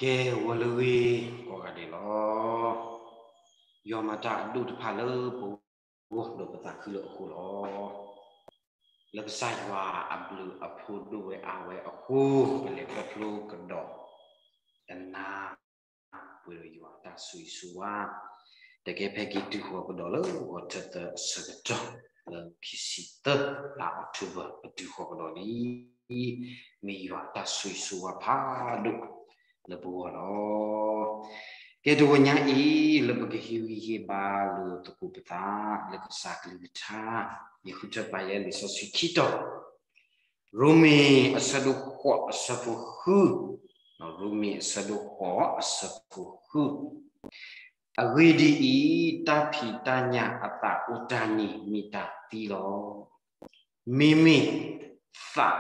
ကဲ ဂီၤလၢအဂ့ၤ ကိးဂၤဒဲးလီၤ. ယွၤမၤတၢ်အဒိၣ်တဖၣ်လၢပဂီၢ်ဒီးပသးခုလၢအဃိလီၤ. လၢကစၢ်ယွၤအဘျုးအဖှိၣ်ဒိၣ်ဝဲအါဝဲအဃိ ပလဲၤခီဖျိကဒီး တနၤ ပှဲၤဒီးယွၤအတၢ်ဆိၣ်ဂ့ၤဆိၣ်ဝါ တကဲဖဲက့ၤတုၤဃီၤကဒီးလၢဂီၤထၢၣ်သၢအဆၢကတီၢ် လၢခံဆံသၢ လါအီးထိဘၢၣ် ပတုၤဃီၤကဒီးလံ. မ့ၢ်ယွၤအတၢ်ဆိၣ်ဂ့ၤဆိၣ်ဝါဖးဒိၣ်လၢပဂီၢ်လီၤ. ကဲ တဂီၤညါအံၤ လၢပကဟ့ၣ်ဂံၢ်ဟ့ၣ်ဘါလိာ်သကိးပသး လၢကစၢ်ကလုၢ်ကထါ ယဃုထၢပာ်ယဲလံာ်စီဆှံခံတီၤ ရိမ့ၤအဆၢဒိၣ်ဃိးအဆၢဖိဃု, ရိမ့ၤအဆၢဒိၣ်ဃိးအဆၢဖိဃု, အဂ့ၢ်ဒ်အံၤ, တၢ်ဖံးတၢ်ညၣ်အသးအိၣ်တၢ်န့ၣ် မ့ၢ်တၢ်သံလီၤ. မ့မ့ၢ်သး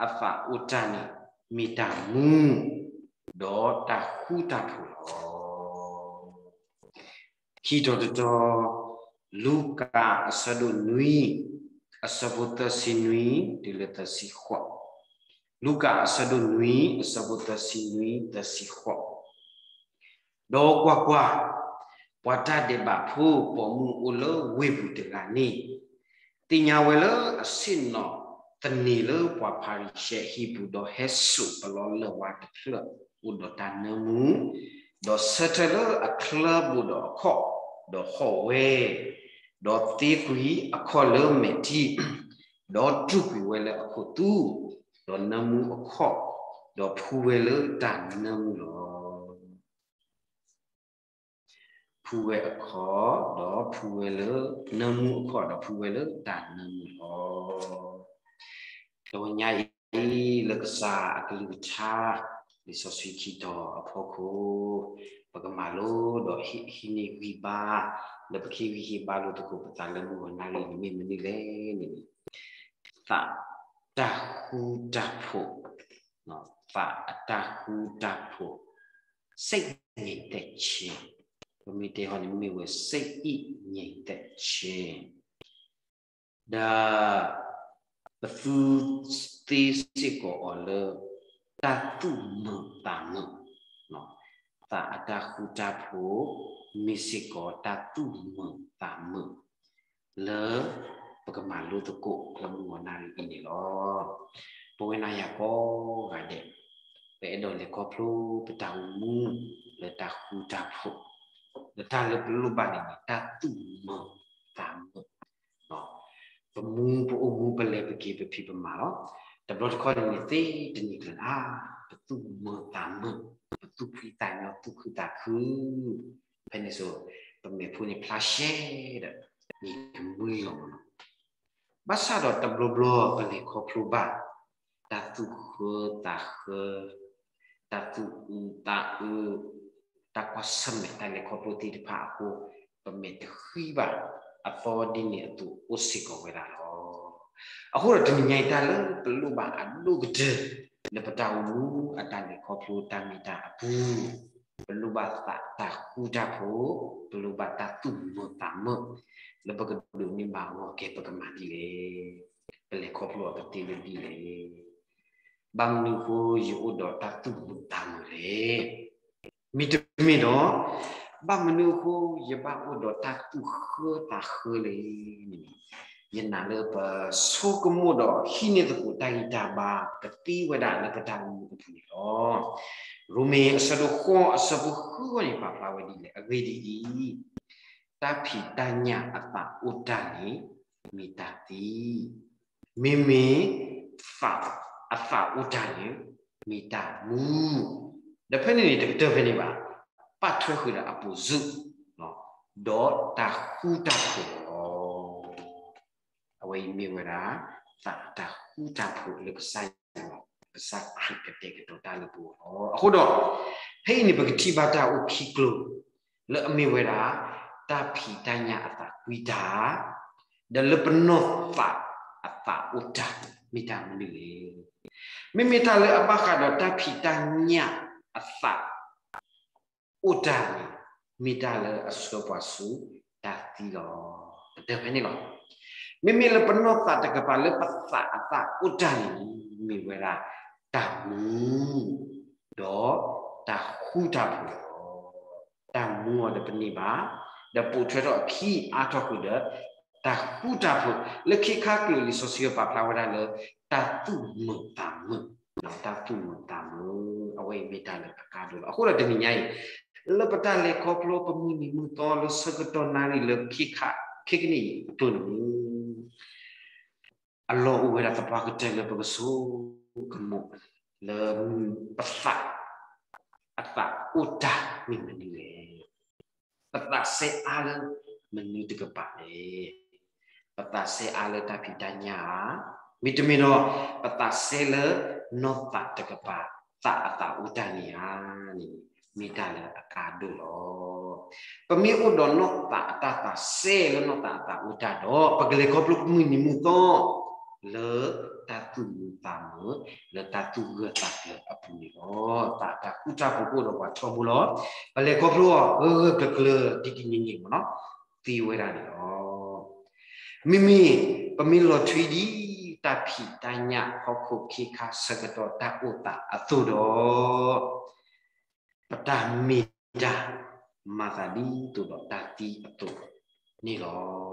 အသးအိၣ်တၢ်န့ၣ် မ့ၢ်တၢ်မူ, ဒီးတၢ်ဃူတၢ်ဖိးလီၤ. ခံတီၤတတီၤ, လူၤကၣ်အဆၢဒိၣ်နွံ, အဆၢဖိသၢဆံနွံ တုၤလၢသၢဆံဃိး, လူၤကၣ်အဆၢဒိၣ်နွံ အဆၢဖိသၢဆံနွံ သၢဆံဃိး. ဒီးကွၢ်ကွၢ်, ပှၤတၢ်ဒဲးဘးဖိပိာ်မုၣ်အိၣ်လၢဝ့ၢ်ပူၤတဂၤန့ၣ် သ့ၣ်ညါဝဲလၢအဆ့ၣ်နီၤသန့ၤလၢပှၤဖၤရံၤၡဲအဟံၣ်ပူၤ ဒီးဟဲစိာ်ပလီလၢၢ်ဝါတဖျၢၣ်အိၣ်ဒီးတၢ်နၢမူ, ဒီးဆၢထၢၣ်လၢအချၢဘူးဒီးအခီၣ်, ဒီးဟီၣ်ဝဲ, ဒီးသ့ကွံာ်အခီၣ်လၢမဲာ်ထံ, ဒီးတူၢ်ကွံာ်ဝဲလၢအခိၣ်သူ, ဒီးနၢမူအခီၣ်, ဒီးဖှူဝဲလၢတၢ်နၢမူလီၤ. ဖှူဝဲအခီၣ်, ဒီးဖှူဝဲလၢနၢမူအခီၣ်, ဒီးဖှူဝဲလၢတၢ်နၢမူလီၤ. တဂီၤညါအံၤ လၢကစၢ်အကလုၢ်ကထါ လံာ်စီဆှံခံတီၤအဖီခိၣ်, ပကမၤလိဒီးဟံးန့ၢ်ဂံၢ်ဘါ, လၢပကဟ့ၣ်ဂံၢ်ဟ့ၣ်ဘါလိာ်သကိးပသးလၢမုၢ်ဂီၤနၣ်ရံၣ်န့ၣ် မ့ၢ်မနုၤလဲၣ်န့ၣ်, သးတၢ်ဃူတၢ်ဖိး, သးအတၢ်ဃူတၢ်ဖိး, စိတ်ငြိမ်သက်ခြင်း, ပမ့ၢ်တဲဟီန့ၣ် မ့ၢ်ဝဲ စိတ်ငြိမ်သက်ခြင်း, ဒီး ပသူသ့စ့ၢ်ကီးအီၤလၢ တၢ်သူၣ်မုာ်သးမုာ်, သးအတၢ်ဃူတၢ်ဖိး မ့ၢ်စ့ၢ်ကီးတၢ်သူၣ်မုာ်သးမုာ် လၢပကမၤလိသကိးလၢမုၢ်ဂီၤနၣ်ရံၣ်အံၤန့ၣ်လီၤ. ပဝဲနၤယၤကိးဂၤဒဲး, ပအဲၣ်ဒိးလဲၤခီဖျိပတၢ်အိၣ်မူလၢတၢ်ဃူတၢ်ဖိး, လၢတၢ်လၢပလိၣ်ဘၣ်န့ၣ်န့ၣ် တၢ်သူၣ်မုာ်သးမုာ်, ပမူပအိၣ်မူပလဲၤပက့ၤပဖံးပမၤလီၤ. တဘျီတခီၣ်န့ၣ်န့ၣ် သ့တနံၤကျၢၤဧါ, ပသူၣ်မုာ်သးမုာ်, ပသူၣ်ဖှံသးညီ သူၣ်ခုသးခု, ဖဲန့ၣ်စိ ပမဲာ်ဖိန့ၣ်ဖျါရှဲဒီး န့ၣ်ကမှံလီၤမးလီၤ. ဘၣ်ဆၣ်ဒီးတဘျီဘျီပလဲၤခီဖျိဘၣ် တၢ်သူၣ်ဃၢသးဃၢ, တၢ်သူၣ်အုးသးအုး, တၢ်ကွၢ်ဆၢၣ်မဲာ်တၢ်လဲၤခီဖျိသ့ၣ်တဖၣ်အဃိ, ပမဲာ်တဃံဘၣ်အသီဒ်န့ၣ်အသိးအိၣ်စ့ၢ်ကီးဝဲဒၣ်လီၤ. အဃိဒီးတနံၤညါအံၤ တၢ်လၢပလိၣ်ဘၣ်အဒိၣ်ကတၢၢ် လၢပတၢ်အိၣ်မူအတၢ်လဲၤခီဖျိတၢ်မ့ၢ်တၢ်အပူၤ, ပလိၣ်ဘၣ်သးတၢ်ဃူတၢ်ဖိး, ပလိၣ်ဘၣ်တၢ်သူၣ်မုာ်သးမုာ်, လၢပကဒိးန့ၢ်ဘၣ်အဂီၢ် ကဲပကမၤဒ်လဲၣ်, ပလဲၤခီဖျိအီၤကသ့လၢဒ်လဲၣ်. ဘၣ်မနုၤအဃိယအိၣ်ဒီးတၢ်သူၣ်မုာ်သးမုာ်လဲၣ်. မ့တမ့ၢ်ဒီး ဘၣ်မနုၤအဃိ ယဘၣ်အိၣ်ဒီးတၢ်သူၣ်ဃၢသးဃၢလဲၣ်န့ၣ်, ယနာ်လၢပဆိကမိၣ်ဒီးဟံးန့ၢ်သကိးတၢ်ဂံၢ်တၢ်ဘါ ကသ့ဝဲဒၣ်လၢပတၢ်အိၣ်မူအပူၤန့ၣ်လီၤ. ရိမ့ၤအဆၢဒိၣ်ဃိးအဆၢဖိဃုန့ၣ် ပာ်ဖျါဝဲဒ်လဲၣ်, အဂ့ၢ်ဒ်အံၤ, တၢ်ဖံးတၢ်ညၣ်အသးအိၣ်တၢ်န့ၣ် မ့ၢ်တၢ်သံ, မ့မ့ၢ်သးအသးအိၣ်တၢ်န့ၣ် မ့ၢ်တၢ်မူ, ဒီးဖဲန့ၣ်န့ၣ် တကတၢၢ်ဖဲန့ၣ်ဘၣ်, ပာ်ထွဲဃုာ်ဒီးအပူၤစူၣ်, ဒီးတၢ်ဃူတၢ်ဖိးလီၤ. အဝဲအံၤမ့ၢ်ဝဲဒၣ် သးတၢ်ဃူတၢ်ဖိးလၢကစၢ်ယွၤ ကစၢ်ခရံာ်ကတဲာ်ကတီၤတၢ်လၢပဂီၢ်လီၤ. အဃိဒီး ဖဲအံၤန့ၣ် ပကထံၣ်ဘၣ်တၢ်အိၣ်ခံကျိၤ လၢအမ့ၢ်ဝဲဒၣ် တၢ်ဖံးတၢ်ညၣ်အသးကွံတၢ်, ဒီးလၢပနီၢ်သးအသးအိၣ်တၢ် မ့ၢ်တၢ်မနုၤလဲၣ်. မ့မ့ၢ်တၢ်လၢအဘၣ်ဃးဒီးတၢ်ဖံးတၢ်ညၣ်အသး အိၣ်တၢ်န့ၣ် မ့ၢ်တၢ်လၢအဆှၢပှၤဆူတၢ်သံလီၤ. ကတၢၢ်ဖဲန့ၣ်လီၤ. မ့မ့ၢ်လၢပနီၢ်သးတကပၤလၢပသးအသးအိၣ်တၢ်န့ၣ် မ့ၢ်ဝဲဒၣ်တၢ်မူ, ဒီး တၢ်ဃူတၢ်ဖိးလီၤ. တၢ်မူအီၤဒီးပန့ၢ်ဘၣ်, ဒီးပိာ်ထွဲထီၣ်အခံအါထီၣ်ဃုာ်ဒီး တၢ်ဃူတၢ်ဖိး, လၢခ့ခါကျိာ်လံာ်စီဆှံပာ်ဖျါဝဲဒၣ်လၢ တၢ်သူၣ်မုာ်သးမုာ်, တၢ်သူၣ်မုာ်သးမုာ်, အဝဲအံၤမ့ၢ်တၢ်လၢအကါဒိၣ်လီၤ. အဃိဒီးတနံၤညါအံၤ လၢပတၢ်လဲၤခီဖျိပမုၢ်နံၤမုၢ်သီလၢဆၢကတီၢ်နၣ်ရံၣ်လၢခ့ခါခဲကနံၣ်အံၤအကျိၤန့ၣ် အလီၢ်အိၣ်ဝဲဒၣ်သပှၢ်ကတၢၢ်လၢပကဆိကမိၣ် လၢပသး အသးအိၣ်တၢ်မ့ၢ်မနုၤလဲၣ်. ပသးစဲအါလၢမနုၤတကပၤလဲၣ်. ပသးစဲအါလၢတၢ်ဖံးတၢ်ညၣ်ဧါ, မ့တမ့ၢ်ဒီး ပသးစဲလၢနီၢ်သးတကပၤ သးအသးအိၣ်တၢ်န့ၣ်ဧါန့ၣ် မ့ၢ်တၢ်လၢအကါဒိၣ်လီၤ. ပမ့ၢ်အိၣ်ဒီးနီၢ်သးအတၢ်သးစဲလၢနီၢ်သးအသးအိၣ်တၢ်ဒီး ပကလဲၤခီဖျိမုၢ်နံၤမုၢ်သီ လၢတၢ်သူၣ်မုာ်သးမုာ် လၢတၢ်သူၣ်ဂၢၢ်သးကျၢၤအပူၤန့ၣ်လီၤ. သးတၢ်ဃူတၢ်ဖိးကအိၣ်ဒီးပှၤထီဘိလီၤ. ပလဲၤခီဖျိအီၤဂၢၢ်ဂၢၢ်ကျၢၤကျၢၤ တံတံနံၤနံၤမ့ၢ်နီၤ သ့ဝဲဒၣ်န့ၣ်လီၤ. မ့မ့ၢ် ပမ့ၢ်လီၤထွံဒ် တၢ်ဖံးတၢ်ညၣ်ဟီၣ်ခိၣ်ခ့ခါဆၢကတီၢ်တၢ်အိၣ်သးအသိးဒီး ပတၢ်မ့ၢ်တၢ် မၤသးဒ်သိးဒီးတၢ်သံအသိးန့ၣ်လီၤ.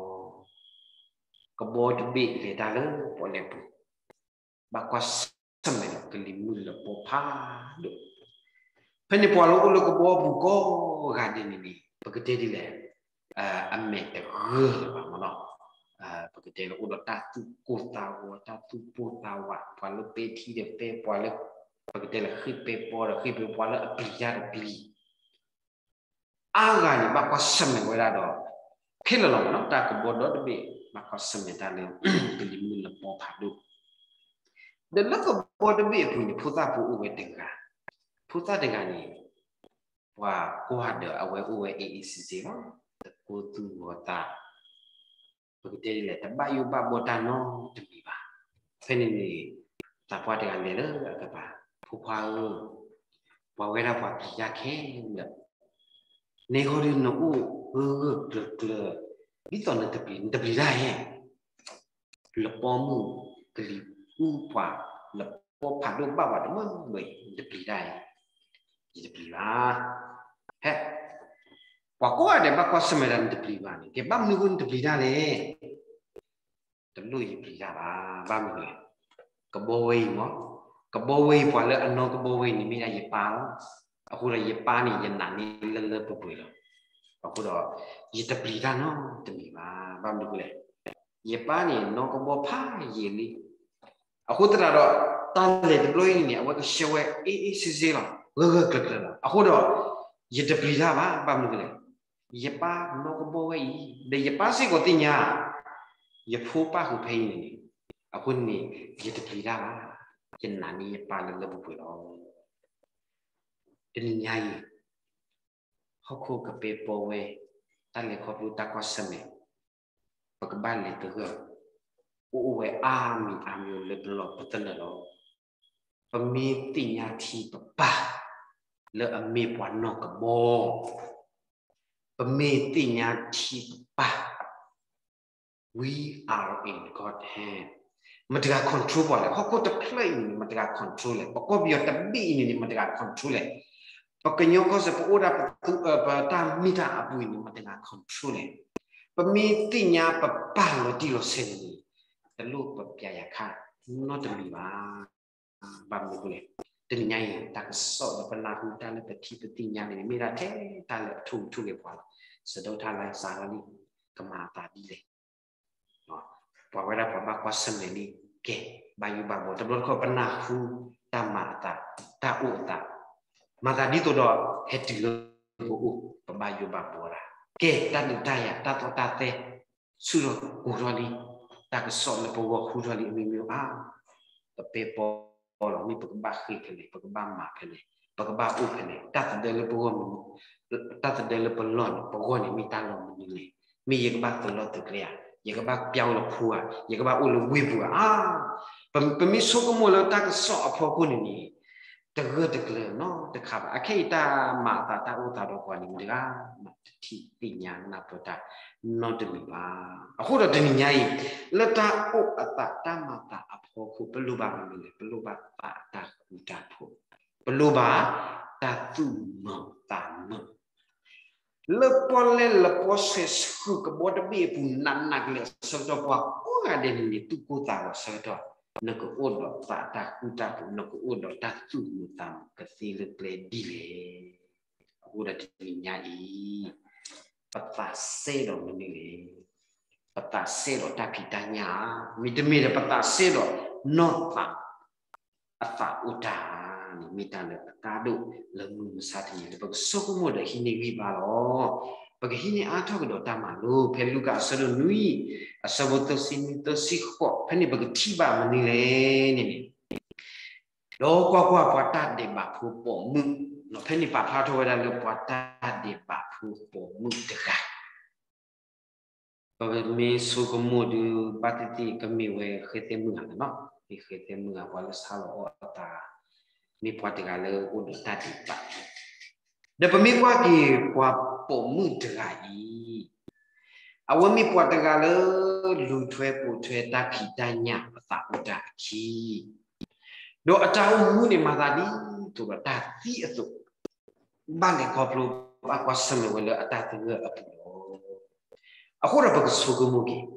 ကဘီတဘ့ၣ်လဲၤတၢ်လၢပီၣ်လဲၣ်ပူၤ ဘၣ်ကွၢ်ဆၢၣ်မဲာ်ဒီးကလံၤမုၢ်လၢပီဖးဒိၣ်. ဖဲန့ၣ်ပှၤလၢအိၣ်လၢကဘီပူၤကိးဂၤဒဲးန့ၣ်န့ၣ် ပကတဲဒ်လဲၣ် အမဲာ်တဂၢၢ်လၢၤဘၣ်မ့ၢ်နီၤ. ပကတဲလၢအိၣ်ဒီးတၢ်သူၣ်ကိၢ်သးဂီၤ တၢ်သူၣ်ပိၢ်သးဝး ပှၤလၢပဲထံဒီးပဲ ပှၤလၢ ပကတဲလၢဃ့ၢ်ပဲပီဒီးဃ့ၢ်ပဲ ပှၤလၢအပျံၤတၢ်ဒီးပျံၤ အါဂၤန့ၣ် ဘၣ်ကွၢ်ဆၢၣ်မဲာ်ဝဲဒၣ်ဒီး ခဲလၢာ်လီၤမ့ၢ်နီၤ တၢ်ကဘီဒီတဘ့ၣ် ဘၣ်ကွၢ်ဆၢၣ်မဲာ်တၢ်လၢ ကလံၤမုၢ်လၢပီဖးဒိၣ်. ဒီးလၢကဘီတဘ့ၣ်အပူၤန့ၣ် ဖိသၣ်ဖိအိၣ်ဝဲတဂၤ, ဖိသၣ်တဂၤန့ၣ် ပှၤကွၢ်ဒီးအဝဲအိၣ်ဝဲအ့ၣ်အ့ၣ်စ့စ့လီၤ. တကိၢ်သူၣ်ဂီၤသး ပကတဲဒ်လဲၣ် တဘၣ်ယိၣ်ဘၣ်ဘှီတၢ်နီတမံၤဘၣ်. ဖဲန့ၣ်န့ၣ် သးပှၢ်တဂၤလဲၤလၢအကပၤ ဖိခွါဧၢ, ပှၤဝဲဒၣ်ပှၤပျံၤတၢ်ခဲလၢာ်, နဲဃီဒုးနအိၣ်ဂၢၢ်ဂၢၢ်ကျၢၤကျၢၤ, ဒ်သိးနတပျံၤ နတပျံၤတၢ်ဧါ. လပီမုၢ်ကလံၤအူပှၤ လပီဖးဒိၣ်ဘၣ်ပှၤတမုာ်မုာ်အံၤ နတပျံၤတၢ်ဧါ. ယတပျံၤဘၣ်. ဟဲ, ပှၤကိးဂၤဒဲးဘၣ်ကွၢ်ဆၢၣ်မဲာ်တၢ် နတပျံၤဘၣ်န့ၣ် ကဲဘၣ်မနုၤအဃိနတပျံၤတၢ်လဲၣ်. တလိၣ်ယပျံၤတၢ်ဘၣ်. ဘၣ်မနုၤလဲၣ်. ကဘီဝဲအံၤမ့ၢ်, ကဘီဝဲအံၤ ပှၤလၢအနီၢ်ကဘီဝဲအံၤန့ၣ် မ့ၢ်ဒၣ်ယပၢ်လီၤ. အဃိဒီးယပၢ်န့ၣ် ယနာ်န့ၢ်လၢလၢပှဲၤပှဲၤလီၤ. အဃိဒီး ယတပျံၤတၢ်နီတမံၤဘၣ်. ဘၣ်မနုၤအဃိလဲၣ်. ယပၢ်န့ၣ် နီၢ်ကဘီဖးယံာ်လံ. အဃိသတးဒီး တၢ်လဲၤတဘျီအံၤန့ၣ် အဝဲကဆှၢဝဲအ့ၣ်အ့ၣ်စ့စ့လီၤ. ဂၢၢ်ဂၢၢ်ကျၢၤကျၢၤလီၤ. အဃိဒီး ယတပျံၤတၢ်ဘၣ်. ဘၣ်မနုၤအဃိလဲၣ်. ယပၢ်နီၢ်ကဘီဝဲအံၤ ဒီးယပၢ်စ့ၢ်ကီးသ့ၣ်ညါ ယဖိပၣ်ဃုာ်ဖဲအံၤန့ၣ်န့ၣ်, အဃိန့ၣ် ယတပျံၤတၢ်ဘၣ်. ယနာ်န့ၢ်ယပၢ်လၢလၢပှဲၤပှဲၤလီၤ. တနံၤညါအံၤ ဟီၣ်ခိၣ်ကပဲပီဝဲ, တၢ်လဲၤခီဖျိတၢ်ကွၢ်ဆၢၣ်မဲာ် ပကဘၣ်လဲၤတဂၢၢ်, အိၣ်အိၣ်ဝဲအါမံၤအါမံၤလၢပလီၢ်ပသနၢၣ်လီၤ. ပမ့ၢ်သ့ၣ်ညါထံပပၢ် လၢအမ့ၢ်ပှၤနီၢ်ကဘီ, ပမ့ၢ်သ့ၣ်ညါထံပပၢ် We are in God's hand. မတဂၤ control ပှၤလဲၣ်. ဟီၣ်ခိၣ်တဖျၢၣ်အံၤန့ၣ် မတဂၤ control လဲၣ်. ပကီၢ်ပယီၤတဘ့ၣ်အံၤန့ၣ် မတဂၤ control လဲၣ်. ပကညီကီၢ်စဲၣ် ပအိၣ်ဒၣ်ပသူ ပတၢ်မံတၢ်အပူၤအံၤန့ၣ် မတဂၤ control လဲၣ်. ပမ့ၢ်သ့ၣ်ညါပပၢ်လီၤတံၢ်လီၤဆဲးန့ၣ် တလိၣ်ပပျဲယၤခါနီတမံၤဘၣ်. ဘၣ်မနုၤအဃိလဲၣ်. တနံၤညါအံၤ တၢ်ကစီၣ်လၢပနၢ်ဟူတၢ်လၢပထံၣ်ပသ့ၣ်ညါန့ၣ် မ့ၢ်ဒၣ်ထဲတၢ်လၢအထိၣ်ဂဲၤထိၣ်ဂဲၤပှၤလီၤ. စးထီၣ်တၢ်လၢစးထီၣ်လံ ကမၤအသးဒ်လဲၣ်. ပှၤဝဲဒၣ်ပှၤဘၣ်ကွၢ်ဆၢၣ်မဲာ်လံ, ကဲ, ဘၣ်ယိၣ်ဘၣ်ဘှီ, တဘျီတခီၣ်ပနၢ်ဟူတၢ်မၤအသး, တၢ်အိၣ်အသး, မၤသးဒ်သိးဒီး ဟဲတုၤလၢပအိၣ်, ပဘၣ်ယိၣ်ဘၣ်ဘှီဒၣ်. ကဲ, တၢ်ဒုးတၢ်ယၤ, တၢ်သီၣ်တၢ်သဲ, ဆူၣ်ထီၣ်ကိၢ်ထီၣ်လံ, တၢ်ကစီၣ်လၢပဂီၢ်ဟူထီၣ်လံ အမံၤမံၤအါ, ပပဲပီလီၤ, မ့ၢ်ပကဘၣ်ဃ့ၢ်ဖဲလဲၣ်, ပကဘၣ်မၤဖဲလဲၣ်, ပကဘၣ်အိၣ်ဖဲလဲၣ်, တၢ်သဒၢလၢပဂီၢ်မနုၤ, တၢ်သဒၢလၢပလီၢ်န့ၣ်, ပဂီၢ်န့ၣ် မ့ၢ်တၢ်လီၢ်မနုၤလဲၣ်, မ့ၢ်ယကဘၣ်သလီၢ်သကျဲဧါ, ယကဘၣ်ပျၢ်အိၣ်လၢဖှူဧါ, ယကဘၣ်အိၣ်လၢဝ့ၢ်ပူၤဧါ, ပမ့ၢ်ဆိကမိၣ်လၢတၢ်ကစီၣ်အဖီခိၣ်န့ၣ်န့ၣ် တဂၢၢ်တကျၢၤနီတခါဘၣ်. အခဲအံၤတၢ်မၤအသးတၢ်အိၣ်သးဒီးပှၤန့ၣ် မတဂၤမးတထံၣ်သ့ၣ်ညါနၢ်ပၢၢ်တၢ် နီတမံၤဘၣ်. အဃိဒီးတနံၤညါအံၤ လၢတၢ်အိၣ်အသးတၢ်မၤအသးအဖီခိၣ် ပလိၣ်ဘၣ်မနုၤလဲၣ်, ပလိၣ်ဘၣ်သးတၢ်ဃူတၢ်ဖိး, ပလိၣ်ဘၣ် တၢ်သူၣ်မုာ်သးမုာ် လၢပီၣ်လဲၣ်လၢပီၣ်ဆှဲးဆှုၣ်ကဘီတဘ့ၣ်အပူၤ နးနးကလဲာ်အဆၢကတီၢ် ပှၤကိးဂၤဒဲးန့ၣ်န့ၣ် သူၣ်ကိၢ်သးဂီၤအဆၢကတီၢ် နကအိၣ်ဒီးသးတၢ်ဃူတၢ်ဖိး နကအိၣ်ဒီးတၢ်သူၣ်မုာ်သးမုာ်ကသ့လၢကျဲဒ်လဲၣ်. အဃိဒီးတနံၤညါအံၤ ပသးစဲဒီးမနုၤလဲၣ်. ပသးစဲဒီးတၢ်ဖံးတၢ်ညၣ်ဧါ, မ့တမ့ၢ်ဒီးပသးစဲဒီးနီၢ်သး အသးအိၣ်တၢ်န့ၣ် မ့ၢ်တၢ်လၢအကါဒိၣ်လၢမုၢ်မဆါတနံၤလၢပကဆိကမိၣ်ဒီးဟံးန့ၢ်ဂံၢ်ဘါလီၤ. ပကဟံးန့ၢ်အါထီၣ်ကဒီးတၢ်မၤလိ ဖဲလူၤကၣ်အဆၢဒိၣ်နွံ အဆၢဖိသၢဆံနွံသၢဆံဃိး ဖဲန့ၣ်ပကထံၣ်ဘၣ်မနုၤလဲၣ်န့ၣ်န့ၣ် ဒီးကွၢ်ကွၢ် ပှၤတၢ်ဒဲးဘးဖိပိာ်မုၣ်, ဖဲန့ၣ်ပာ်ဖျါထီၣ်ဝဲဒၣ်လၢပှၤတၢ်ဒဲးဘးဖိပိာ်မုၣ်တဂၤ ပမ့ၢ်ဆိကမိၣ်ဒုး ဘၣ်သ့ၣ်သ့ၣ်ကမ့ၢ်ဝဲဃဲသဲမုၢ်ဂၤလီၤ. မ့ၢ်ဃဲသဲမုၢ်ဂၤ ပှၤလၢဆါလီၤအီၣ်အသး မ့ၢ်ပှၤတဂၤလၢအိၣ်ဒီးတၢ်ဒဲးဘး, ဒီးပမ့ၢ်ကွၢ်က့ၤပှၤပိာ်မုၣ်တဂၤအံၤ အဝဲမ့ၢ်ပှၤတဂၤလၢ လူၤထွဲပိာ်ထွဲတၢ်ဖံးတၢ်ညၣ်အသးအိၣ်တၢ်အခံ ဒီးအတၢ်အိၣ်မူန့ၣ်မၤသးဒ်သိးဒီးတၢ်သံအသိး, ဘၣ်လဲၤခီဖျိ ဘၣ်ကွၢ်ဆၢၣ်မဲာ်ဝဲလၢအတၢ်သဂၢၢ်အပူၤလီၤ. အဃိဒီးပကဆိကမိၣ်က့ၤ,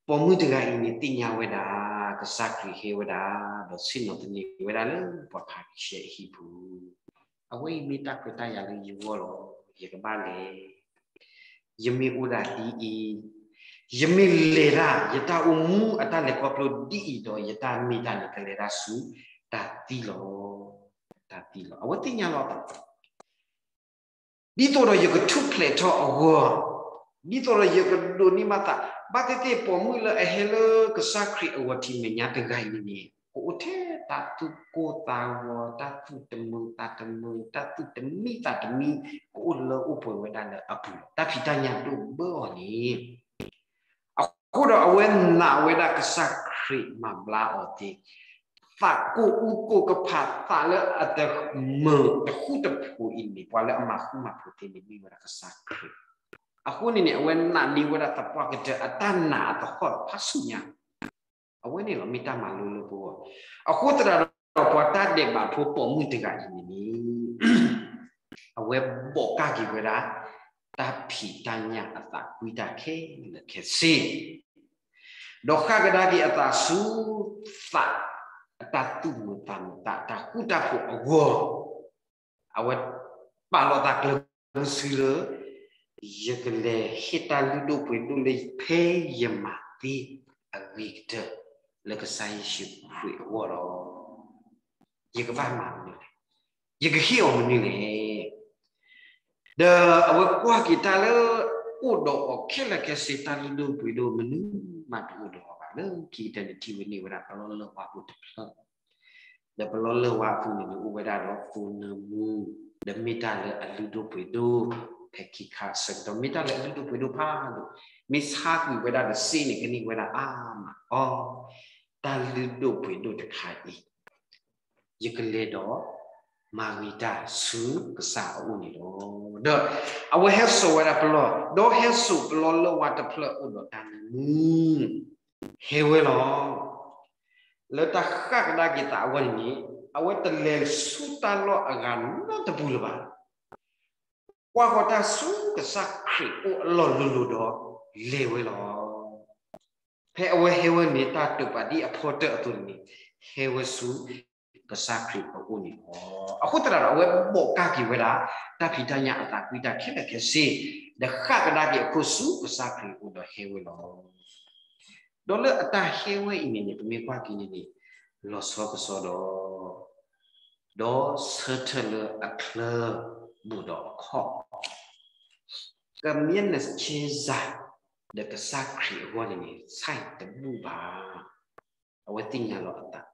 ပိာ်မုၣ်တဂၤအံၤန့ၣ်သ့ၣ်ညါဝဲဒၣ် ကစၢ်ခရံာ်ဟဲဝဲဒၣ် ဒီးဆ့ၣ်နီၤသန့ၤဝဲဒၣ်လၢပှၤဖၤရံၤၡဲအဟံၣ်ပူၤ, အဝဲအံၤမ့ၢ်တၢ်ခွဲးတၢ်ယာ်လၢယဂီၢ်လီၤ. ယကဘၣ်လဲၤ ယမ့ၢ်အိၣ်ဒၣ်ဒ်အံၤ, ယမ့ၢ်လဲၤဒၣ် ယတၢ်အိၣ်မူအတၢ်လဲၤခီဖျိဒ်အံၤဒီး ယတၢ်မ့ၢ်တၢ်န့ၣ် ကလဲၤဒၣ်ဆူတၢ်သံလီၤ. တၢ်သံလီၤ. အဝဲသ့ၣ်ညါလီၤအသး ဒ်သိးဒီးယကထူၣ်ဖျဲးထီၣ်အဂီၢ်, ဒ်သိးဒီးယကဒိးန့ၢ်ဘၣ်သး, ဘၣ်သ့ၣ်သ့ၣ်ပိာ်မုၣ်လၢအဟဲလၢကစၢ်ခရံာ်အဂီၤထံးမဲာ်ညါတဂၤအံၤန့ၣ်န့ၣ် ကအိၣ်ထဲတၢ်သူၣ်ကိၢ်သးဂီၤ, တၢ်သူၣ်တမုာ်သးတမုာ်, တၢ်သူၣ်တမံသးတမံ, ကအိၣ်လၢအိၣ်ပှဲၤဝဲဒၣ်လၢအပူၤလီၤ. တၢ်ဖံးတၢ်ညၣ်ဒိၣ်ဘၢအီၤန့ၣ် အဃိဒီးအဝဲနာ်ဝဲဒၣ်ကစၢ်ခရံာ်မၤဘျါအီၤသ့, သးကိၢ်အူကိၢ်ကဖးသးလၢအတမုာ်တဃူတဖိးအံၤန့ၣ် ပှၤလၢအမၤဃူမၤဖိးသ့န့ၣ် မ့ၢ်ဝဲဒၣ်ကစၢ်ခရံာ်. အဃိန့ၣ်န့ၣ် အဝဲနာ်န့ၢ်ဝဲဒၣ်သပှၢ်ကတၢၢ်အတၢ်နာ်အသဟီၣ်ဖးဆူညါ အဝဲန့ၣ်လီၤမ့ၢ်တၢ်မၤလိလၢပဂီၢ်. အဃိသတးဒီးပှၤတၢ်ဒဲးဘးဖိပိာ်မုၣ်တဂၤအံၤန့ၣ်န့ၣ် အဝဲဘိးကၢ်က့ၤဝဲဒၣ် တၢ်ဖံးတၢ်ညၣ်အသးကွံတၢ်ခဲလၢာ်ခဲဆ့, ဒီးဃၣ်ကဒါက့ၤအသးဆူ သးအတၢ်သူၣ်မုာ်သးမုာ် သးအတၢ်ဃူတၢ်ဖိးအဂီၢ်, အဝဲပာ်လီၤသးကျၢၤမုဆူလၢ ယကလဲၤဟ့ၣ်တၢ်လုၢ်ဒိၣ်ပှ့ၤဒိၣ်လၢဖဲယမၤသ့အဂ့ၤကတၢၢ် လၢကစၢ်ယ့ၣ်ၡူးခရံာ်အဂီၢ်လီၤ. ယကဘၣ်မၤမနုၤလဲၣ်, ယကဟ့ၣ်အီၤမနုၤလဲၣ်. ဒီးအဝဲကွၢ်က့ၤတၢ်လၢ အိၣ်ဒီးအီၤခဲလၢာ်ခဲဆ့ တၢ်လုၢ်ဒိၣ်ပှ့ၤဒိၣ်မနုၤမးတအိၣ်ဒီးအီၤဘၣ်. လၢခံကတၢၢ်န့ၣ်ထံၣ်ဝဲန့ၢ်ဝဲဒၣ်ပလီၢ်လၢၢ်ဝါဖိတဖျၢၣ်, ဒီးပလီၢ်လၢၢ်ဝါအပူၤန့ၣ်န့ၣ် အိၣ်ဝဲဒၣ်ဒီးသိနၢမူ, ဒီးမ့ၢ်တၢ်လၢအလုၢ်ဒိၣ်ပှ့ၤဒိၣ်, ဖဲခံခါအဆၢကတီၢ် မ့ၢ်တၢ်လၢအလုၢ်ဒိၣ်ပှ့ၤဒိၣ်ဖးဒိၣ်, မ့ၢ်ဆါကွံာ်ဝဲဒၣ်ဒီးစ့န့ၣ် ကန့ၢ်ဝဲဒၣ်အါမးအီၤ, တၢ်လုၢ်ဒိၣ်ပှ့ၤဒိၣ်တခါအံၤ ယကလဲၤဒီး မၤဂ့ၤတၢ်ဆူကစၢ်အအိၣ်န့ၣ်လီၤ. ဒီးအဝဲဟဲစိာ်ဝဲဒၣ်ပလီၢ်, ဒီးဟဲစိာ်ပလီၢ်လၢၢ်ဝါတဖျၢၣ်အိၣ်ဒီးတၢ်နၢမူ, ဟဲဝဲလီၤ. လၢတၢ်ဃၣ်ကဒါက့ၤသးအဂီၢ်န့ၣ်န့ၣ် အဝဲတလဲၤဆူတၢ်လီၢ်အဂၤနီတပူၤလၢၤဘၣ်. ကွၢ်ဃီၤတၢ်ဆူကစၢ်ခရံာ်အိၣ်အလီၢ်လိၤလိၤဒီး လဲၤဝဲလီၤ. ဖဲအဝဲဟဲဝဲန့ၣ် တၢ်တိာ်ပာ်ဒ်အဖီတၢၢ်အသိးန့ၣ် ဟဲဝဲဆူကစၢ်ခရံာ်အအိၣ်န့ၣ်လီၤ. အဃိသတးဒီး အဝဲဘိးကၢ်က့ၤဝဲဒၣ် တၢ်ဖံးတၢ်ညၣ်အသးကွံတၢ်ခဲလၢာ်ခဲဆ့, ဒီးဃၣ်ကဒါက့ၤအခိၣ်ဆူကစၢ်ခရံာ်အအိၣ်ဒီးဟဲဝဲလီၤ. ဒီးလၢအတၢ်ဟဲဝဲအံၤန့ၣ်န့ၣ် ပမ့ၢ်ကွၢ်က့ၤန့ၣ်န့ၣ် လီၤဆီကစီဒီး ဒီးဆၢထၢၣ်လၢအချၢဘူးဒီးအခီၣ်, ကမျၢၢ်နဆ့စၢ် ဒီးကစၢ်ခရံာ်အဂီၢ်န့ၣ်န့ၣ် ဆၣ်တဘူၣ်ဘၣ်. အဝဲသ့ၣ်ညါလီၤအသး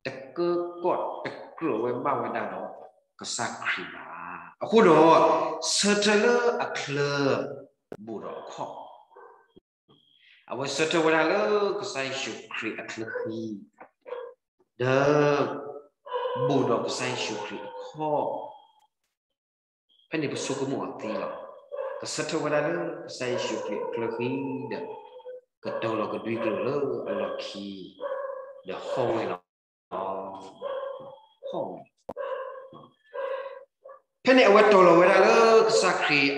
တကၢကီၣ်တကြၢးဝဲဘၣ်ဝဲဒၣ်ဒီးကစၢ်ခရံာ်ဘၣ်. အဃိဒီး ဆၢထၢၣ်လၢအချၢဘူးဒီးအခီၣ်, အဝဲဆၢထၢၣ်ဝဲဒၣ်လၢကစၢ်ယ့ၣ်ၡူးခရံာ်အချၢဃံ, ဒီး ဘူးဒီးကစၢ်ယ့ၣ်ၡူးခရံာ်အခီၣ်, ဖဲန့ၣ်ပဆိကမိၣ်အီၤသ့လီၤ. ကဆၢထၢၣ်ဝဲဒၣ်လၢကစၢ်ယ့ၣ်ၡူးခရံာ်အချၢဃံဒီး ကတီၤလီၤကဒွံကျိာ်လၢအလီၢ်ခံ ဒီးဟီၣ်ဝဲလီၤ. ဟီၣ်ဝဲလီၤ. ဖဲန့ၣ်အဝဲတီၤလီၤဝဲဒၣ်လၢကစၢ်ခရံာ်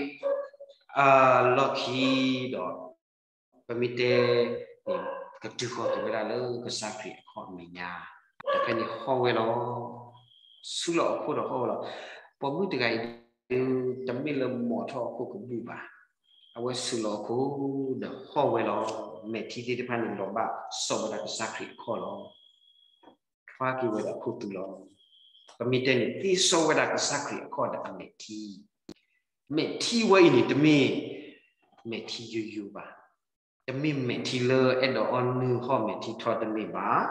အလီၢ်ခံဒီး ပမ့ၢ်တဲန့ၣ် ကတုၤဃီၤက့ၤဝဲဒၣ်လၢကစၢ်ခရံာ်အခီၣ်အမဲာ်ညါ, ဒီးဖဲန့ၣ်ဟီၣ်ဝဲလီၤ. ဆူလီၤအခိၣ်ဒီးဟီၣ်ဝဲလီၤ. ပိာ်မုၣ်တဂၤအံၤ တမ့ၢ်လၢမိာ်ထီၣ်အခိၣ်ကဘူၣ်ဘၣ်. အဝဲဆူလီၤအခိၣ်ဒီးဟီၣ်ဝဲလီၤ. မဲာ်ထံသ့ၣ်တဖၣ်န့ၣ် လီၤဘၣ်စီၣ်ဝဲဒၣ်ကစၢ်ခရံာ်အခီၣ်လီၤ. ထွါက့ၤဝဲဒၣ်အခိၣ်သူလီၤ. ပမ့ၢ်တဲန့ၣ် သ့စီဝဲဒၣ်ကစၢ်ခရံာ်အခီၣ်ဒီးအမဲာ်ထံ. မဲာ်ထံဝဲအံၤန့ၣ် တမ့ၢ်မဲာ်ထံယိယိဘၣ်. တမ့ၢ်မဲာ်ထံလၢအဲၣ်ဒိးအီၣ်နုၢ်ဟီၣ်မဲာ်ထံထီတမ့ၢ်ဘၣ်.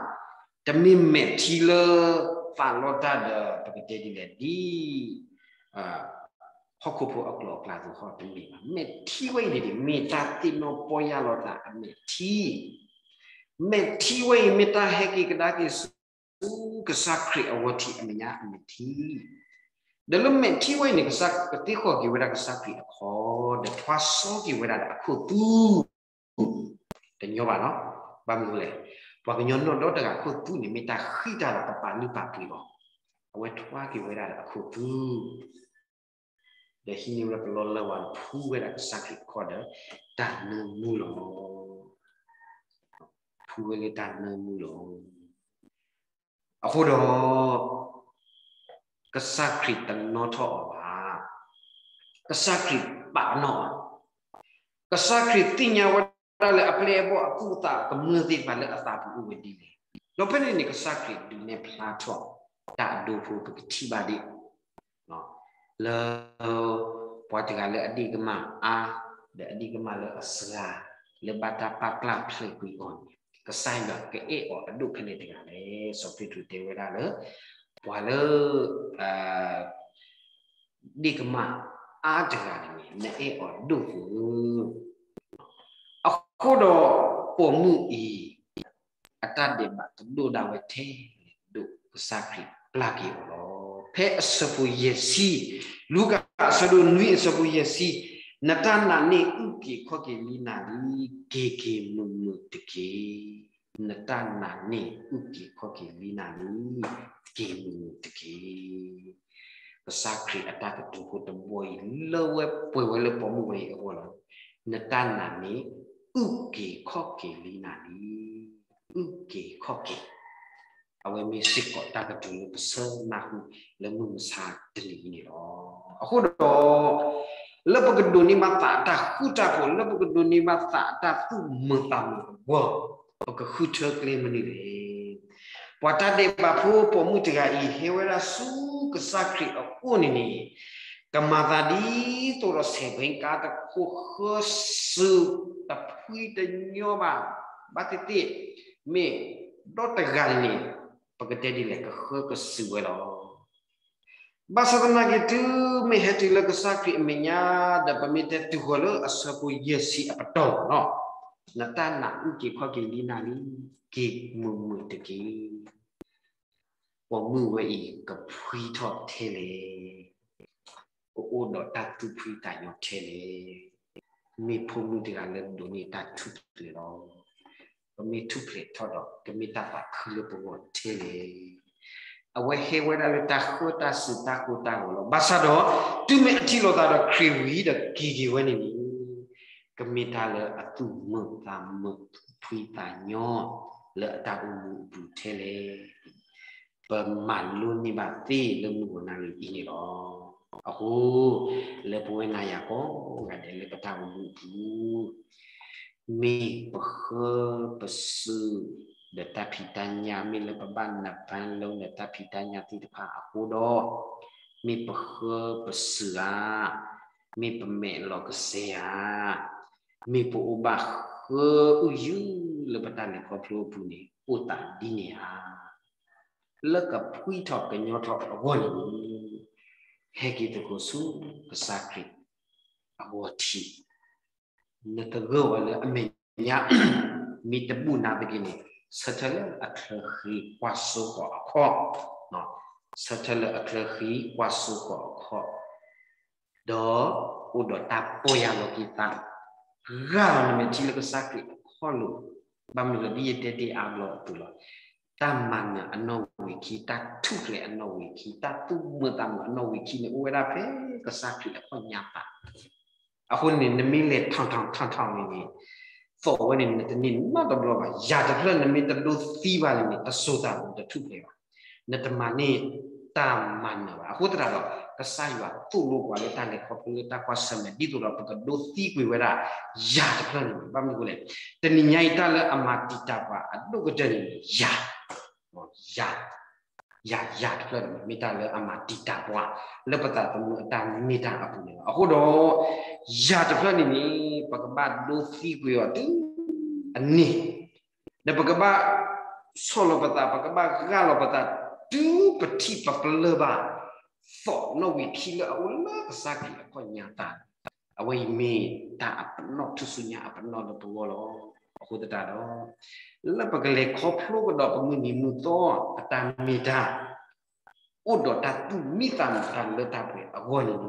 တမ့ၢ်မဲာ်ထံလၢသးလီတၢ်ဒီး ပကတဲဒ်လဲၣ်ဒ် ဟီၣ်ခိၣ်ဖိအကျိၤအကျဲသ့ၣ်တဖၣ်တမ့ၢ်ဘၣ်. မဲာ်ထံဝဲအံၤန့ၣ် မ့ၢ်တၢ်သ့ၣ်နီၣ်ပီၢ်ယၢ်လီၤသးအမဲာ်ထံ. မဲာ်ထံဝဲအံၤ မ့ၢ်တၢ်ဟဲက့ၤကဒါက့ၤဆူကစၢ်ခရံာ်အဝီထံအမဲာ်ညါအမဲာ်ထံ. ဒီးလၢမဲာ်ထံဝဲအံၤန့ၣ် ကစၢ်ကသ့ဃီၤက့ၤဝဲဒၣ်ကစၢ်ခရံာ်အခီၣ် ဒီးထွါစီက့ၤဝဲဒၣ်ဒီးအခိၣ်သူ တညီဘၣ်နီၤ. ဘၣ်မနုၤလဲၣ်, ပှၤကညီနီၢ်ဒီတဂၤအခိၣ်သူန့ၣ် မ့ၢ်တၢ်ဃံတၢ်ဒီးပပာ်လုၢ်ပာ်ပှ့ၤအီၤ. အဝဲထွါက့ၤဝဲဒၣ်ဒီးအခိၣ်သူ ဒီးဟံးန့ၢ်ဝဲပလီၢ်လၢၢ်ဝဲ ဖှူဝဲဒၣ်ကစၢ်ခရံာ်အခီၣ်ဒီး တၢ်နၢမူလီၤ. ဖှူဝဲလၢတၢ်နၢမူလီၤ. အဃိဒီး ကစၢ်ခရံာ်တနီၣ်ထီၣ်အီၤဘၣ်. ကစၢ်ခရံာ်ပာ်အနီၣ်အီၤ. ကစၢ်ခရံာ်သ့ၣ်ညါဝဲဒၣ်လၢအပျဲၢ်အဘီၣ်အသူၣ်အသးကမျၢၢ်သ့ၣ်တဖၣ်လၢအသးပူၤအိၣ်ဝဲဒ်လဲၣ်. ဒီးဖဲန့ၣ်န့ၣ် ကစၢ်ခရံာ်ဒုးနဲၣ်ဖျါထီၣ်တၢ်အဒိဖိ ပကထံၣ်ဘၣ်ဒ် လၢ ပှၤတဂၤလၢအဒ့ၣ်ကမၢ်အါ ဒီးအဒ့ၣ်ကမၢ်လၢအစှၤ လၢဘၣ်တၢ်ပာ်ကျၢ်ဖျၢၣ်ကွံာ်အီၤန့ၣ် ကစၢ်ယွၤကအဲၣ်အီၤအဒိၣ်ဖဲလဲၣ်တဂၤလဲၣ်. စီၤပ့းတရူးတဲဝဲဒၣ်လၢ ပှၤလၢ ဒ့ၣ်ကမၢ်အါတဂၤန့ၣ် နအဲၣ်အီၤဒိၣ်သုဧၢ. အဃိဒီးပိာ်မုၣ်အံၤ အတၢ်ဒဲးဘးတဒိၣ်ဒၣ်ဝဲထဲလဲၣ်ဒိၣ် ကစၢ်ခရံာ်ပျၢ်က့ၤအီၤလီၤ. ဖဲအဆၢဖိယဲၢ်ဆံ, လူၤကၣ်အဆၢဒိၣ်နွံအဆၢဖိယဲၢ်ဆံ, နတၢ်နာ်န့ၣ်အုၣ်က့ၤခီၣ်က့ၤလံနၤလံ, က့ၤက့ၤမုာ်မုာ်တက့ၢ်. နတၢ်နာ်န့ၣ်အုၣ်က့ၤခီၣ်က့ၤလံနၤလံ, က့ၤမုာ်မုာ်တက့ၢ်. ကစၢ်ခရံာ်အတၢ်ကတိၤဖိတဘီအံၤ လၢဝဲပှဲၤဝဲလၢပိာ်မုၣ်ဝဲအံၤအဂီၢ်လီၤ. နတၢ်နာ်န့ၣ် အုၣ်က့ၤခီၣ်က့ၤလံနၤလံ, အုၣ်က့ၤခီၣ်က့ၤ. အဝဲမ့ၢ်စ့ၢ်ကီးတၢ်ကတိၤလၢပဆၢနၢ်ဟူလၢမုၢ်မဆါတနံၤအံၤန့ၣ်လီၤ. အဃိဒီး လၢပကဒိးန့ၢ်ဘၣ်သးအတၢ်ဃူတၢ်ဖိး, လၢပကဒိးန့ၢ်ဘၣ်သးအတၢ်သူၣ်မုာ်သးမုာ်အဂီၢ်, ပကဃုထၢကျဲမနုၤလဲၣ်. ပှၤတၢ်ဒဲးဘးဖိပိာ်မုၣ်တဂၤအံၤ ဟဲဝဲဒၣ်ဆူကစၢ်ခရံာ်အအိၣ်န့ၣ်န့ၣ်, ကမၤသးဒ်သိးဒီးဆဲးဘှဲကါတခိၣ် ဃၢဆူတဖှံတညီဘၣ်, ဘၣ်သ့ၣ်သ့ၣ်, မ့ၢ်ဒီတဂၤန့ၣ်န့ၣ် ပကတဲဒ်လဲၣ် ကဃၢကစူၤဝဲလီၤ. ဘၣ်ဆၣ်သနာ်က့ တုၤမ့ၢ်ဟဲတုၤလၢကစၢ်ခရံာ်အမဲာ်ညါ ဒီးပမ့ၢ်တဲတုၤဃီၤလၢအဆၢဖိယဲၢ်ဆံအပတီၢ်လီၤ, နတၢ်နာ်အုၣ်က့ၤခီၣ်က့ၤလံနၤလံ, က့ၤမုာ်မုာ်တက့ၢ်. ပိာ်မုၣ်ဝဲအံၤကဖှံထီၣ်ထဲလဲၣ်. ကအိၣ်ဒီးတၢ်သူၣ်ဖှံသးညီထဲလဲၣ်. မ့ၢ်ဖိမုၣ်တဂၤလၢဒိးန့ၢ်တၢ်ထူၣ်ဖျဲးလီၤ. ပမ့ၢ်ထူၣ်ဖျဲးထီၣ်ဒီး ကမ့ၢ်တၢ်သးခုလၢပဂီၢ်ထဲလဲၣ်. အဝဲဟဲဝဲဒၣ်လၢတၢ်ဃၢတၢ်စူၤတၢ်ကိၢ်တၢ်ဂီၤလီၤ. ဘၣ်ဆၣ်ဒီး တုၤမ့ၢ်အထံၣ်လိာ်သးဒီးခရံာ်ဝံၤဒီးက့ၤက့ၤဝဲန့ၣ်န့ၣ် ကမ့ၢ်တၢ်လၢအသူၣ်မုာ်သးမုာ် သူၣ်ဖှံသးညီ လၢအတၢ်အိၣ်မူအပူၤထဲလဲၣ်. ပမၤလိန့ၢ်ဘၣ်သ့လၢမုၢ်ဂီၤနၣ်ရံၣ်အံၤန့ၣ်လီၤ. အဃိ လၢပဝဲနၤယၤကိးဂၤဒဲးလၢပတၢ်အိၣ်မူအပူၤ မ့ၢ်ပဃၢပစူၤ ဒီးတၢ်ဖံးတၢ်ညၣ် မ့ၢ်လၢပဘၣ်နၢ်ပၢၢ်လိဒီးတၢ်ဖံးတၢ်ညၣ်သ့ၣ်တဖၣ်အဃိဒီး မ့ၢ်ပဃၢပစူၤဧါ, မ့ၢ်ပမဲာ်လီၤကစဲဧါ, မ့ၢ်ပအိၣ်ဘၣ်ဃၢအုၣ်ယုၢ်လၢပတၢ်လဲၤခီဖျိအပူၤန့ၣ် အိၣ်သးဒ်န့ၣ်ဧါ. လၢကဖှံထီၣ်ကညီထီၣ်အဂီၢ်န့ၣ် ဟဲက့ၤသကိးဆူကစၢ်ခရံာ်အဂီၢ်ထံး နတဂၢၢ်ဝဲလၢအမဲာ်ညါ မ့ၢ်တဘူၣ်နၤသက့န့ၣ် ဆၢထၢၣ်လၢအချၢဃံကွၢ်စိဃီၤအခီၣ်, ဆၢထၢၣ်လၢအချၢဃံကွၢ်စိဃီၤအခီၣ်, ဒီးအိၣ်ဒီးတၢ်ပီၢ်ယၢ်လီၤက့ၤသး ဂၢ်လီၤနမဲာ်ထံလၢကစၢ်ခရံာ်အခီၣ်လိၤ, ဘၣ်မနုၤလၢဒ်ယတဲတ့ၢ်အါဘျီအပူၤလီၤ. တၢ်မၤနၢၤအနီၣ်ဝံာ်ခံ, တၢ်ထူၣ်ဖျဲးအနီၣ်ဝံာ်ခံ, တၢ်သူၣ်မုာ်သးမုာ်အနီၣ်ဝံာ်ခံန့ၣ် အိၣ်ဝဲဒၣ်ဖဲကစၢ်ခရံာ်အဖီၣ်ညါသး. အဃိန့ၣ် နမ့ၢ်လဲၤထီၣ်ထီၣ်ထီၣ်ထီၣ်န့ၣ်န့ၣ် သိးဝဲန့ၣ် နတန့ၢ်နီတဘျီဘၣ်. ယၤတဖျၢၣ်နမ့ၢ်တဒိသံဘၣ်န့ၣ်န့ၣ် တစိၤသးမုာ်တထူၣ်ဖျဲးဘၣ်. နတမၤန့ၢ်တၢ်မၤနၢၤဘၣ်. အဃိသတးဒီး ကစၢ်ယွၤသိၣ်လိပှၤလၢတၢ်လဲၤခီဖျိလၢတၢ်ကွၢ်ဆၢၣ်မဲာ် ဒ်သိးဒီးပကဒိသံကွံာ်ဝဲဒၣ် ယၤတဖျၢၣ်န့ၣ်န့ၣ်. ဘၣ်မနုၤအဃိလဲၣ်, တနံၤညါအံၤတၢ်လၢအမၤတံာ်တာ်ပှၤအဒိၣ်ကတၢၢ်န့ၣ်န့ၣ် ယၤ ယၤ ယၤ ယၤတဖျၢၣ်န့ၣ် မ့ၢ်တၢ်လၢအမၤတံာ်တာ်ပှၤ လၢပသးသမူအတၢ်မ့ၢ်တၢ်အပူၤန့ၣ်လီၤ. အဃိဒီး ယၤတဖျၢၣ်န့ၣ်န့ၣ် ပကဘၣ်ဒိသံကွံာ်အီၤတုၤအန့ၣ်, ဒီးပကဘၣ်ဆီၣ်လီၤပသး, ပကဘၣ်ဂၢ်လီၤပသး တုၤပထံၣ်ပပလၢၢ်ဘၣ် သီးနီၣ်ဝံာ်ခံလၢအအိၣ်လၢကစၢ်ခရံာ်အဖီၣ်ညါသး. အဝဲအံၤမ့ၢ်တၢ်အပနီၣ်ထူၣ်စုညါအပနီၣ်လၢပဂီၢ်လီၤ. အဃိသတးဒီး လၢပကလဲၤခီဖျိကဒီးပမုၢ်နံၤမုၢ်သီအတၢ်မ့ၢ်တၢ် အိၣ်ဒီးတၢ်သူၣ်မံသးမုာ်တၢ်လၢတၢ်ပှဲၤအဂီၢ်န့ၣ်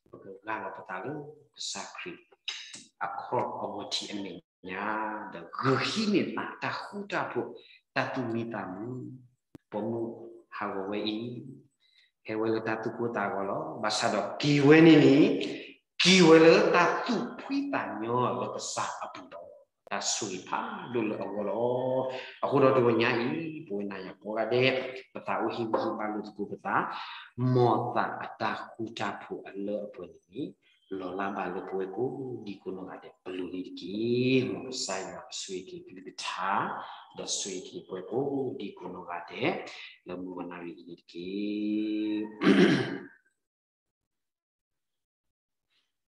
ပကဂၢ်လီၤပသးလၢကစၢ်ခရံာ် အခီၣ်အဂီၤထံးအမဲာ်ညါ, ဒီးဂုာ်ဟံးန့ၢ်သးတၢ်ဃူတၢ်ဖိး တၢ်သူၣ်မံသးမုာ်. ပိာ်မုၣ်ဟးဂီၤဝဲအံၤ ဟဲဝဲလၢတၢ်သူၣ်ကိၢ်သးဂီၤလီၤ. ဘၣ်ဆၣ်ဒီးက့ၤဝဲန့ၣ်န့ၣ် က့ၤဝဲလၢတၢ်သူၣ်ဖှံသးညီလၢကစၢ်အပူၤဒီး တၢ်ဆိၣ်ဂ့ၤဖးဒိၣ်လၢအဂီၢ်လီၤ. အဃိဒီးတဂီၤညါအံၤ ပဝဲနၤယၤကိးဂၤဒဲး ပသးအိၣ်ဟ့ၣ်ဂံၢ်ဟ့ၣ်ဘါလိာ်သကိးပသး, မ်သးအတၢ်ဃူတၢ်ဖိးအလၢအပှဲၤန့ၣ်န့ၣ် လီၤလးဘၣ်လၢပဝဲကိးဒံကိးနီၢ်ဂၤဒဲး ပလိၤန့ၣ်တက့ၢ်. မ်ကစၢ်ယွၤဆိၣ်ဂ့ၤက့ၤကလုၢ်ကထါ ဒီးဆိၣ်ဂ့ၤက့ၤပဝဲကိးဒံကိးနီၢ်ဂၤဒဲး လၢမုၢ်ဂီၤနၣ်ရံၣ်အံၤန့ၣ်တက့ၢ်.